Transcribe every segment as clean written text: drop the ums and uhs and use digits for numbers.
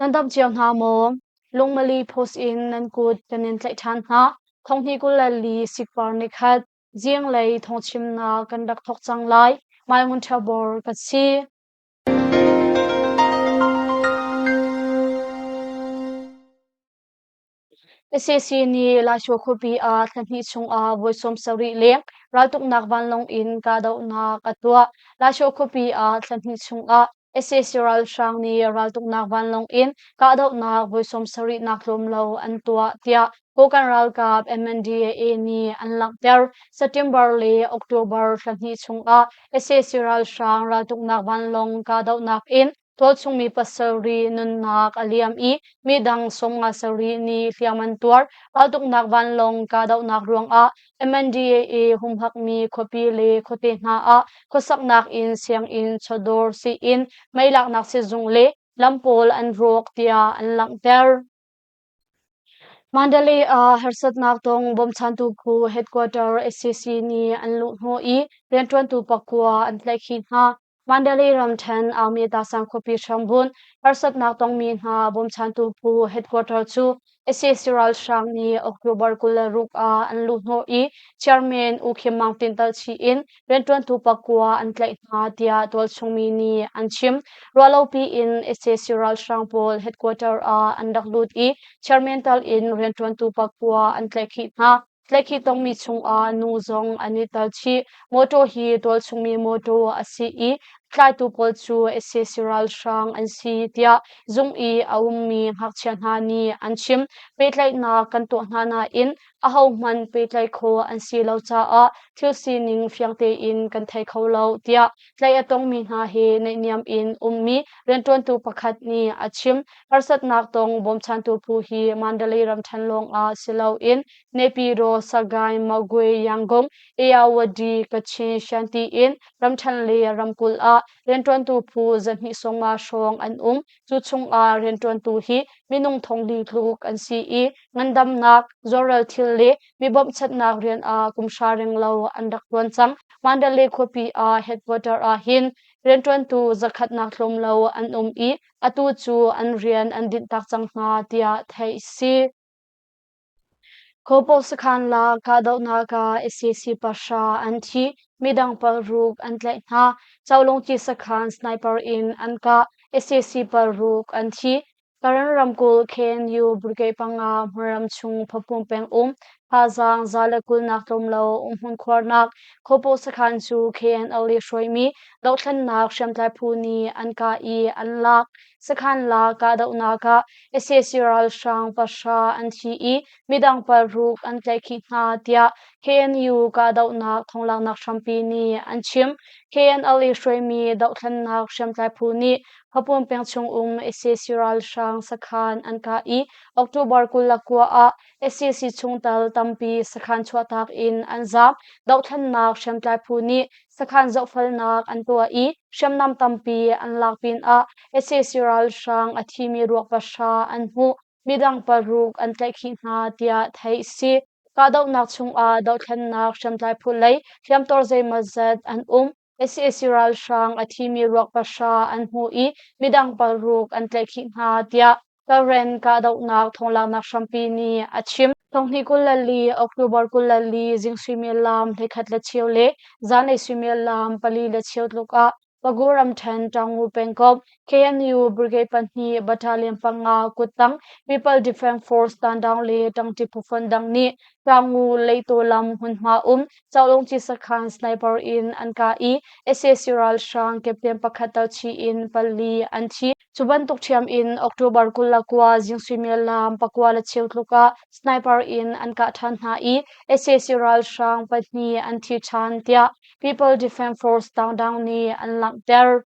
Nan dam cio hna maw? Lungmali post in nan kut kan in tlaih ṭhan hna. Thonghni 24 sikpar nikhat zinglei thawngchimnak kan rak thawk cang lai. Mai Ngun Ṭha Bor ka si. Sac nih Lashio khuapi ah thla hnih chungah voi 70 leng raltuknak vanlawng in kahdohnak a tuah. Lashio khuapi ah thla hnih chungah sac ralhrang nih raltuknak vanlawng in kahdohnak voi 70 nak tlawm lo an tuah tiah Kokang ralkap MNDAA nih an langhter. September le October thla hnih chungah sac ralhrang raltuknak vanlawng kahdohnak in Tualchungmi pasarih nunnak a liam i midang 57 nih hliam an tuar. Raltuknak vanlawng kahdohnak ruangah MNDAA humhakmi khuapi le khuate hna ah khuasaknak inn, sianginn, chawdawr, sii-inn, meilaknak sizung le lam pawl an rawk tiah an langhter. Mandalay ah harsatnak tong bawmchantu phu headquarter SCC nih an luhhnawh i rianṭuantu pakua an tlaihkhih hna. Mandalay ramṭhen Aungmyita sang khuapi hrambunh harsatnak tongmi hna bawmchantu phu headquarter cu sac ralhrang nih October 26 ah an luhhnawh i chairman U Khim Maung Tin talchih in rianṭuantu pakua an tlaih hna tiah tualchungmi nih an chim. Ruahlopi in sac ralhrang pawl headquarter ah an rak lut i chairman tal in rianṭuantu pakua an tlaihkhih hna. Tlaihkhih tongmi chungah nu zong an i tel chih. Mawṭaw hi tualchungmi mawṭaw a si i tlaitu pawl cu sac ralhrang an si tiah zung i a ummi ngakchia hna nih an chim. Pehtlaihnak kan tuah hna nain ahohmanh pehtlaih khawh an si lo caah thil sining fiang tein kan thei kho lo tiah tlaih a tongmi hna he naihniam in ummi rianṭuantu pakhat nih a chim. Harsatnak tong bawmchantu phu hi Mandalay ramṭhen lawngah si loin Naypyidaw, Sagaing, Magwe, Yangon, Ayeyarwady, Kachin, Shanti in ramṭhen le ramkulh ah rianṭuantu phu 250 hrawng an um. Cu chungah rianṭuantu hi minung thongli tluk an si i ngandamnak, zuarel thil le mi bawmhchanhnak rian ah kum hra renglo an rak ṭuan cang. Mandalay khuapi ah headquarter ah hin rianṭuantu zakhatnak tlawm lo an um i atu cu an rian an dinhtak cang hna tiah theih si. Khopo sakhan la kahdohnak ah sac pahra an thi, midang paruk an tlaih hna. Cawlungci sakhan sniper in an kah, sac paruk an thi. Karen ramkulh KNU Brigade panga hmunram chung Phapung peng um thazaang 120 nak tlawm lo umhmun khuarnak Khopo sakhan cu KNLA hruaimi dohthlennak hriamtlai phu nih an kah i an lak. Sakhan la kahdohnak ah sac ralhrang pahra an thi i midang paruk an tlaihkhih hna tiah KNU kahdohnak thonglaknak hrampi nih an chim. KNLA hruaimi dohthlennak hriamtlai phu nih Hapun peng chung um sac ralhrang sakhan an kah i October 29 ah sac chungtel tampi sakhan chuahtak in an zaam. Dohthlennak hriamtlai phu nih sakhan zohfelnak an tuah i hriamnam tampi an lak pinah sac ralhrang a thimi ruak pahra an hmuh. Midang paruk an tlaihkhih hna tiah theih a si. Kahdohnak chungah dohthlennak hriamtlai phu lei hliamtuar zeimawzat an um. Sac ralhrang a thimi ruak pahra an hmuh i midang paruk an tlaihkhih hna tiah Karen kahdohnak thonglaknak hrampi nih a chim. Thonghnih 24 October 24 zing suimilam 11:15 le zanlei suimilam 4:15 tluk ah Pagu ramṭhen Taungoo pengkomh KNU Brigade pahnih Battalion panga kuttang People Defense Force Tandaung le ṭangṭi phufonh dang nih Taungoo Leitaw lam hmunhma um Cawlungci sakhan sniper in an kah i sac ralhrang captain pakhat talchih in pali an thi. Cu bantuk ṭhiam in October 29 zing suimilam 9:15 tluk ah sniper in an kah ṭhan hna i sac ralhrang pahnih an thi ṭhan tiah People Defense Force Taungdaung nih an langhter.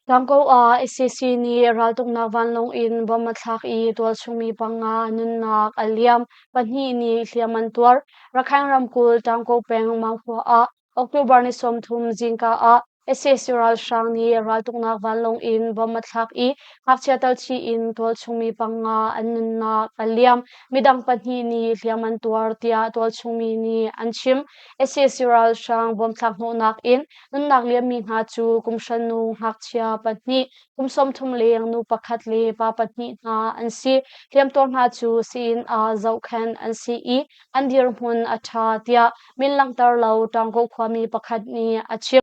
Tlangko ah sac nih raltuknak vanlawng in bomb a thlak i tualchungmi panga nunnak a liam, pahnih nih hliam an tuar. Rakhine ramkulh Tlangko peng Mauhua ah October ni 30 zingka ah Sac ralhrang nih raltuknak vanlawng in bomb a thlak i ngakchia talchih in tualchungmi panga an nunnak a liam. Midang pahnih nih hliam an tuar tiah tualchungmi nih an chim. Sac ralhrang bomb thlak hnawhnak in nunnak liammi hna cu kum hra nu ngakchia pahnih, kum 30 leng nu pakhat le pa pahnih hna an si. Hliamtuar hna cu sii-inn ah zohkhenh an si i an dirhmun a ṭha tiah min langhter lo Ṭangkaw khuami pakhat nih a chim.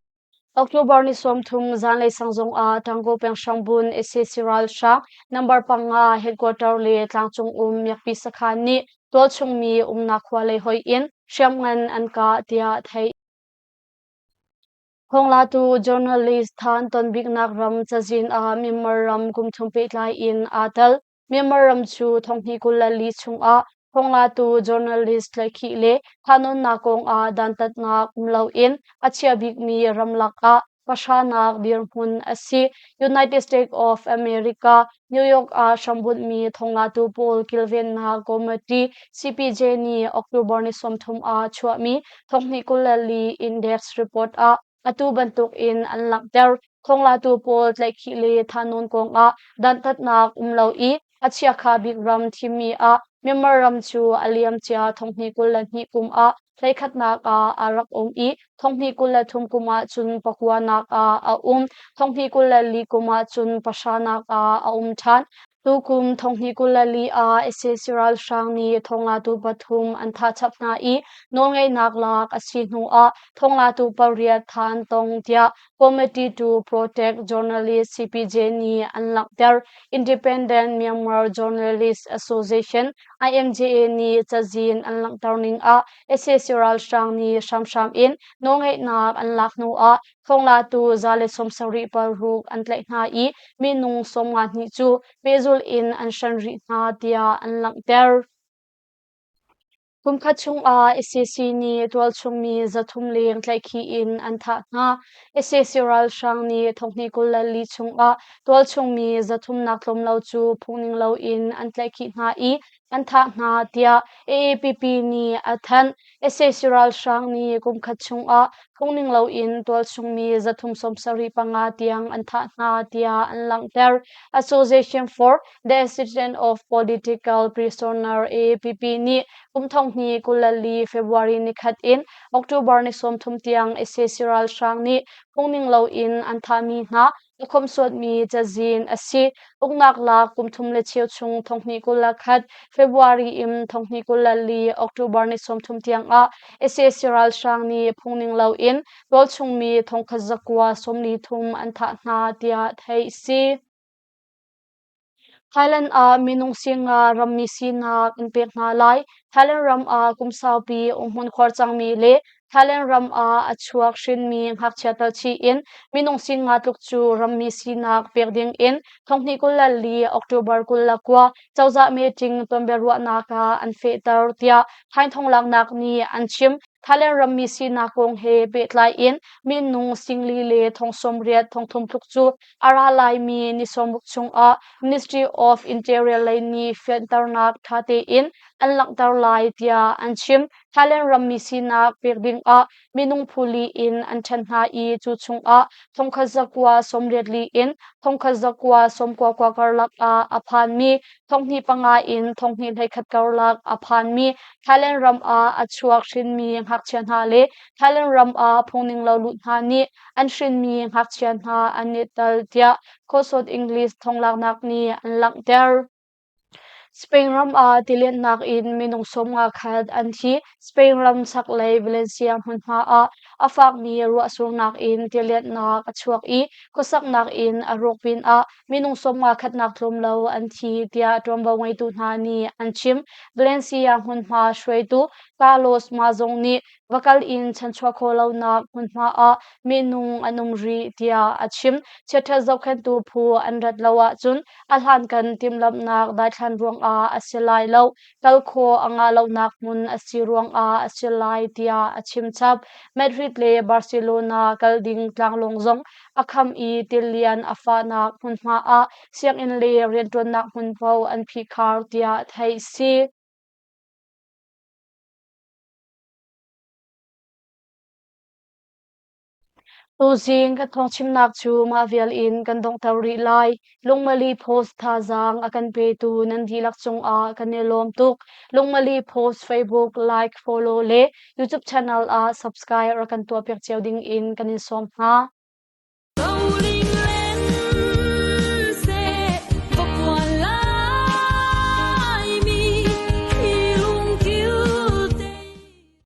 October ni 30 zanlei sang zongah Ṭangkaw peng hrangbun sac ralhrang number panga headquarter le tlangcung um miakpi sakhan nih tualchungmi umnak khua lei hoih in hriamngan an kah tiah theih. Thawngla journalist Than tonbiknak ram cazin ah Myanmar ram kum thum pehtlai in aa tel. Myanmar ram cu thonghnih 24 chungah thawnglatu journalist tlaihkhih le thahnawnnak kongah dantatnak um loin a chia bikmi ramlak ah pahranak dirhmun a si. United States of America, New York ah hrambunhmi thawnglatu pawl kilvennak committee CPJ nih October ni 30 ah chuahmi thonghnih 24 index report ah atu bantuk in an langhter. Thawnglatu pawl tlaihkhih le thahnawn kongah dantatnak um lo i a chiakha bik ram thimmi ah Myanmar ram cu a liamcia thonghnih 22 kum ah hleikhatnak ah a rak um i thonghnih 23 kum ah cun pakuanak ah a um. Thonghnih 24 kum ah cun pahranak ah a um ṭhan. Tukum thonghnih 24 ah sac ralhrang nih thawnglatu pathum an thah chap hna i nawlngeihnak lak a si hnu ah thawnglatu pariat thah an tong tiah Committee to Protect Journalists CPJ nih an langhter. Independent Myanmar Journalists Association IMJA nih cazin an langhter ning ah sac ralhrang nih hramhram in nawlngeihnak an lak hnu ah thawnglatu 170 paruk an tlaih hna i minung 52 cu pehzulh in an hren rih hna tiah an langhter. Kumkhat chungah sac nih tualchungmi 300 leng tlaihkhih in an thah hna. Sac ralhrang nih thonghnih 24 chungah tualchungmi 300 nak tlawm lo cu phungning loin an tlaihkhih hna i an thah hna tiah AAPP nih a thanh. Sac ralhrang nih kumkhat chungah phungning loin tualchungmi 375 tiang an thah hna tiah an langhter. Association for The Assistance of Political Prisoner AAPP nih kum thonghnih 24 February nikhat in October ni 30 tiang sac ralhrang nih phungning loin an thahmi hna a khawmhsuatmi cazin a si. Uknak lak kum thum le cheu chung thonghnih 21 February in thonghnih 24 October ni 30 tiang ah sac ralhrang nih phungning loin tualchungmi thongkhat zakua 43 an thah hna tiah theih si. Thailand ah minung singa rammi sinak an pek hna lai. Thailand ram ah kum saupi umhmun khuar cangmi le Thailand ram ah a chuak hrinmi ngakchia tal chih in minung singa tluk cu rammi sinak pek ding in thonghnih 24 October 29 cozah meeting tonbiaruahnak ah an fehter tiah Thai thonglaknak nih an chim. Thailand rammi sinak kong he pehtlai in minung singli le thong 80 thong thum tluk cu A ra laimi ni 60 chungah Ministry of Interior lei nih fianternak ṭha tein an langhter lai tiah an chim. Thailand rammi sinak pek dingah minung phuli in an ṭhen hna i cu chungah thongkhat zakua 84 in thongkhat zakua 99 karlak ah a phanmi, thonghnih panga in thonghnih 11 karlak a phanmi Thailand ram ah a chuak hrinmi ngakchia hna le Thailand ram ah phungning lo lut hna nih an hrinmi ngakchia hna an i tel tiah Khuasawt English thonglaknak nih an langhter. Spain ram ah tilianhnak in minung 50 khat an thi. Spain ram chaklei Valencia hmunhma ah a fakmi ruahsurnak in tilianhnak a chuak i khuasaknak in a rawk pinah minung 50 khatnak tlawm lo an thi tiah ṭuanvo ngeitu hna nih an chim. Valencia hmunhma hruaitu Carlos Mazong nih va kal in chanchuah khawh lonak hmunhma ah minung an um rih tiah a chim. Chiaṭhat zohkhenhtu phu an rat lo ahcun a hlankan timhlamhnak daithlan ruangah a si lai lo, kal khawh a ngah lonak hmun a si ruangah a si lai tiah a chim chap. Madrid le Barcelona kal ding tlanglawng zong a kham i tilian a fahnak hmunhma ah sianginn le rianṭuannak hmun paoh an phihkhar tiah theih si. Tuzing kan thawngchimnak cu mah vial in kan donghter rih lai. Lungmali Post thazaang a kan petu nan dihlak cungah kan i lawm tuk. Lungmali Post Facebook like, follow le YouTube channel ah subscribe rak kan tuahpiak cio ding in kan in sawm hna.